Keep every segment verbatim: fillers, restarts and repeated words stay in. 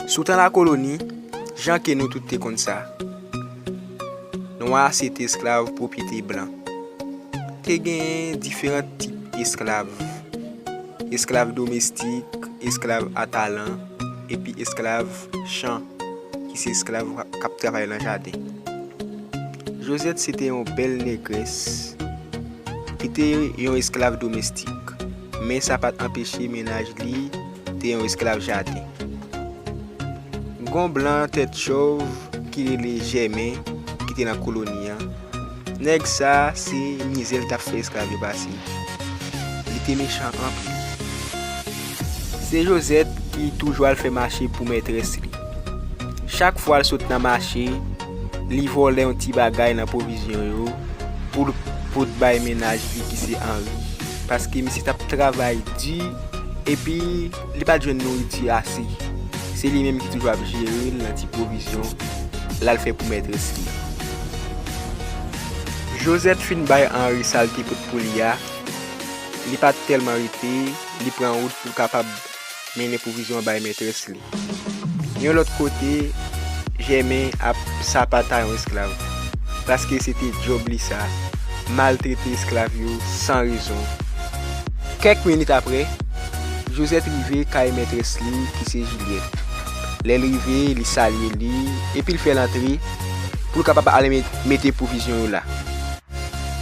Sou tan lakoloni, jan ke nou tout te konn sa, nwa se te esklav pwopyete blan. Te gen diferan tip esklav. Esklav domestik, esklav atalan, epi esklav chan, ki se esklav k ap travay nan jaden. Josette se te yon bèl negrès. Li te yon esklav domestik, men sa pa t anpeche mennaj li te yon esklav jaden. Gon blan tèt chòv ki rele Jèmen ki te nan koloni an. Nèg sa se mizè l t ap fè esklav yo pase. Li te mechan anpil. Se Josette ki toujou al fè mache pou mètrès li. Chak fwa l sot nan mache, li vòlè yon ti bagay nan pwovizyon yo pou l pot bay mennaj li ki se Henri. Paske misye t ap travay di epi li pa t jwenn nouriti ase. Se li menm ki toujou ap jere l nan ti pwovizyon l al fè pou mètrès li. Josette fin bay Henri sa l te pot pou li a. Li pa t tèlman rete, li pran wout pou l kapab mennen pwovizyon bay mètrès li. Yon lòt kote, Jèmen ap sapata yon esklav, paske se te djòb li sa, maltrete esklav yo san rezon. Kèk minit apre, Josette rive kay mètrès li ki se Juliette. Lè l rive, li salye li, epi l fè l antre pou l kapab al met- mete pwovizyon yo la.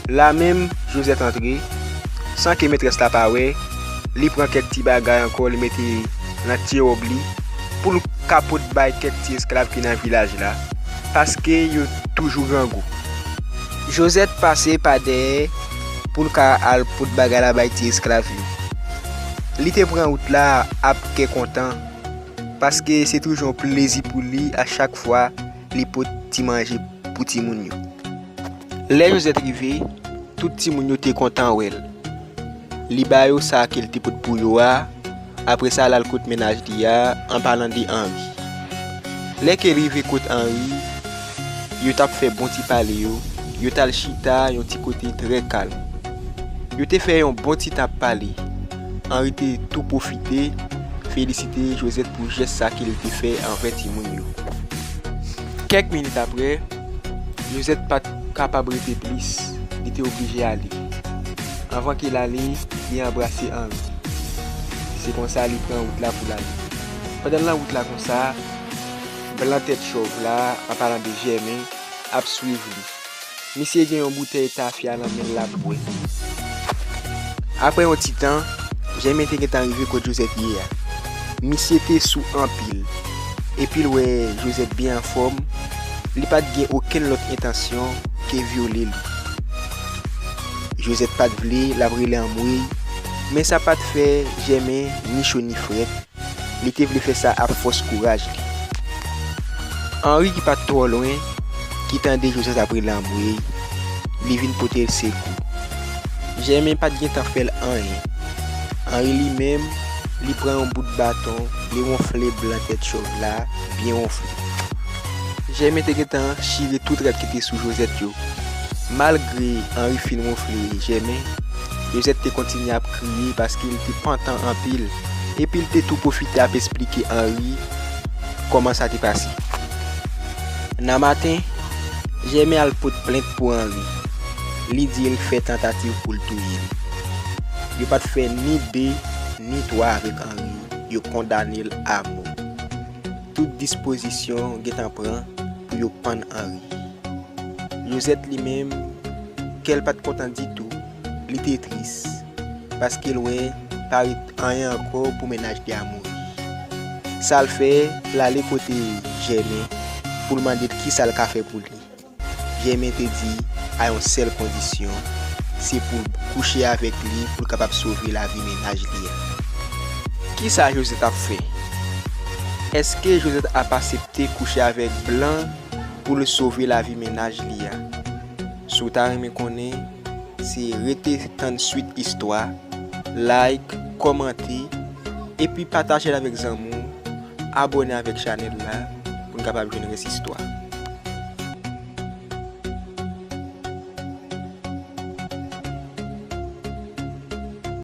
La menm, Josette antre, san ke mètrès la pa wè, li pran kèk ti bagay ankò, li mete nan ti wòb li, pou l ka pot bay kèk ti esklav ki nan vilaj la, paske yo toujou grangou. Josette pase pa dèyè pou l ka al pot bagay la bay ti esklav yo. Li te pran wout la ap kè kontan, paske se toujou yon plezi pou li a chak fwa li pot ti manje pou timoun yo. Lè Josette rive, tout timoun yo te kontan wè l. Li ba yo sa ke l te pot pou yo a, apre sa l al kot mennaj li a, an palan de Henri. Lè ke l rive kot Henri, yo t ap fè bon ti pale yo, yo t al chita yon ti kote trè kalm. Yo te fè yon bon ti tan ap pale. Henri te tou pwofite felisite Josette pou jès sa ke l te fè anvè timoun yo. Kèk minit apre, Josette pa t kapab rete plis, li te oblije ale. Anvan ke l ale, li anbrase Henri. Se konsa li pran wout la pou l ale. Pandan l nan wout la konsa, blan tèt chòv la, an palan de Jèmen, ap swiv li. Misye gen yon boutèy tafya nan men l l ap bwè. Apre yon ti tan, Jèmen te gentan rive kot Josette ye a. Misye te sou anpil. Epi l wè Josette byen anfòm, li pa t gen okenn lòt entansyon ke vyole li. Josette pa t vle l ap rele anmwey, men sa pa t fè Jèmen ni cho ni frèt. Li te vle fè sa ak fòs kouraj li. Henri ki pa t twò lwen, ki tande Josette ap rele anmwey, li vin pote l sekou. Jèmen pa t gentan fè l anyen. Henri li menm, li pran yon bout baton, li wonfle blan tèt chòv la, byen wonfle. Jèmen te gentan chire tout rad ki te sou Josette yo. Malgre Henri fin wonfle Jèmen, Josette te kontinye ap kriye paske l te pantan anpil, epi l te tou pwofite ap esplike Henri kòman sa te pase. Nan maten, Jèmen al pot plent pou Henri. Li di l fè tantativ pou l touye l. Yo pa t fè ni de, ni twa avèk Henri, yo kondane l a mò. Tout dispozisyon gentan pran pou yo pann Henri. Josette li menm, kè l pa t kontan ditou, li te tris, paske l wè pa ret anyen ankò pou mennaj li a mouri. Sa l fè, l ale kote Jèmen pou l mande l kisa l ka fè pou li. Jèmen te di a yon sèl kondisyon, se pou l kouche avèk li pou l kapab sove lavi mennaj li a. Kisa Josette ap fè? Èske Josette ap aksepte kouche avèk blan pou l sove lavi mennaj li a? Si w ta renmen konnen, se rete tann swit istwa, like, kòmante, epi pataje l avèk zanmi w, abòne avèk chanèl la pou n kapab jwenn rès istwa.